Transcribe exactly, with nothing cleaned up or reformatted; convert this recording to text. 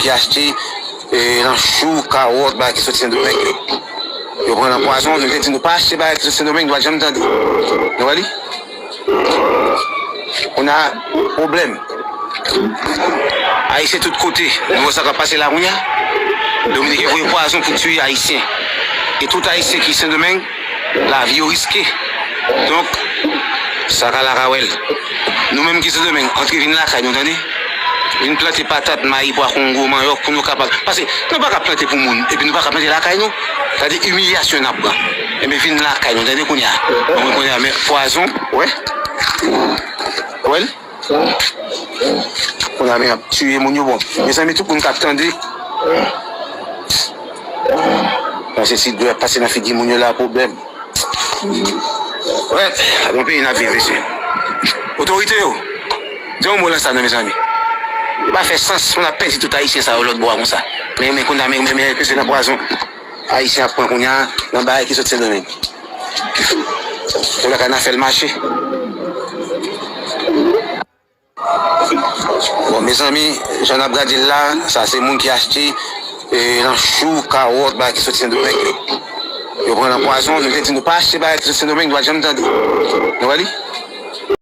ki achte e, nan chou, kawòt, bagay ki soti Sendomeng yo. Yo pran nan pwazon, nou te di nou pa achte bagay ki soti Sendomeng, nou pa t janm tande. Nou wè li? Kounye a, pwoblèm. Ayisyen tout kote, nou wè sa k ap pase la kounye a. Dominiken voye pwazon pou tiye Ayisyen. E tout Ayisyen ki Sendomeng, lavi yo riske. Donk, sa ka la ka wè l. Nou menm ki Sendomeng, antre vin lakay nou, tande. Vin plante patat, mayi, pwa kongo, manyòk pou nou kapab. Paske nou pa ka plante pou moun, epi nou pa ka plante lakay nou. Gade imilyasyon n ap pran. Ebyen, vin lakay nou, tande kounye a. Mwen kounye a, men pwazon, wè. Wè l? Kounye a, men ap tiye moun yo, bon. Mezanmi, tout moun k ap tande. Paske si dlo ap pase nan figi moun yo la, pwoblèm. Wè, sa bon peyi n ap viv, mesye. Otorite yo, di yon mo lan sa non, mezanmi. Li pa fè sans pou n ap pèdi tout Ayisyen sa yo lòt bò a konsa. Men, men, kounye a, men, men, men, peze nan pwazon Ayisyen ap pran kounye a, nan bagay ki sot Sendomeng. Pou lakay n a fè l mache. Bon, mezanmi, jan n ap gade l la, sa se moun ki achte e, nan chou, kawòt, bagay ki soti Sendomeng yo. Yo pran nan pwazon, nou te di nou pa achte bagay ki soti Sendomeng, nou pa t janm tande. Nou wè li?